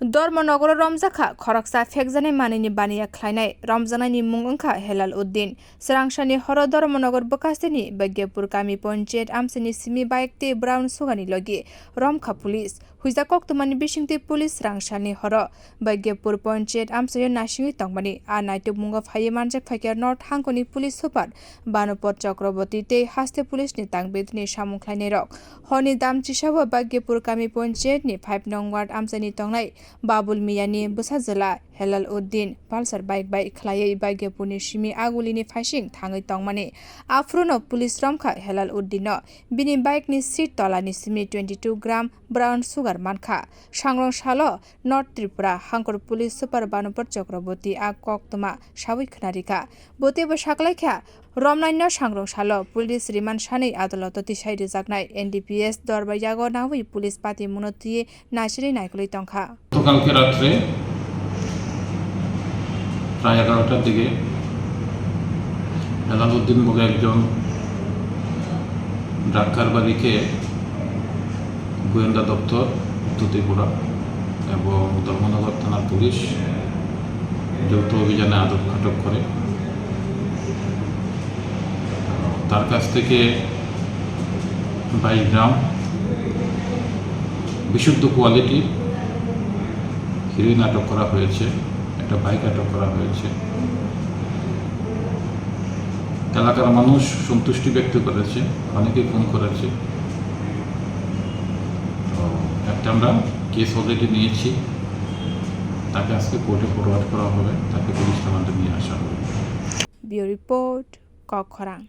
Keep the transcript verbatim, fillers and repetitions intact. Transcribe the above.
Dharmanagar o romjakha khoroksa phekjaknai manwini baniya khlainai, romjaknaini mung wngkha Helal Uddin. Swrangsalni horo Dharmanagar bwkhasteni Baigyapur kami ponchayat amchaini simi bike tei brown sugarni logi romkha police. Huijak koktwmani bisingtwi police swrangsalni horo Baigyapur ponchayat amchaio naisingwi tongmani. A naitukmungo phaiwi manjak phaikha North hangkoni police super Banupor Chakraborty tei haste police ni tangbedini samung khlainairok. Horni damchisao Baigyapur kami ponchayat ni five nong ward amchaini tongnai Babul Miyani bwsajwla Helal Uddin Pulsar bike bai khlaiwi Baigyapurni simi Agulini phaising thangwi tongmani. Aphuruno police romkha Helal Uddinno. Bini bike ni seat tolani simi twenty two gram brown sugar mankha. Sangrong salo North Tripura hangkor police super Banupor Chakraborty a koktwma sawi khwnarikha. Bo teibo saklaikha, romnaino sangrong salo police remand sanwi adaloto tisai rwjaknai. N D P S dorba yago nawi police patimungno twiwi naisirwi naikolwi tongkha. গতকালকে রাত্রে প্রায় এগারোটার দিকে হেলাল উদ্দিন বলে একজন ড্রাগ কারবারিকে গোয়েন্দা দপ্তর উত্তর ত্রিপুরা এবং ধর্মনগর থানার পুলিশ যৌথ অভিযানে আটক আটক করে। তার কাছ থেকে বাইশ গ্রাম বিশুদ্ধ কোয়ালিটি হিরোইন আটক করা হয়েছে, একটা বাইক আটক করা হয়েছে। এলাকার মানুষ সন্তুষ্টি ব্যক্ত করেছে, অনেকে ফোন করেছে। তো একটা আমরা কেস অলরেডি নিয়েছি, তাকে আজকে কোর্টে ফরওয়ার্ড করা হবে, তাকে পুলিশ রিমান্ডে নিয়ে আসা হবে। Bureau Report, Kokkhorang.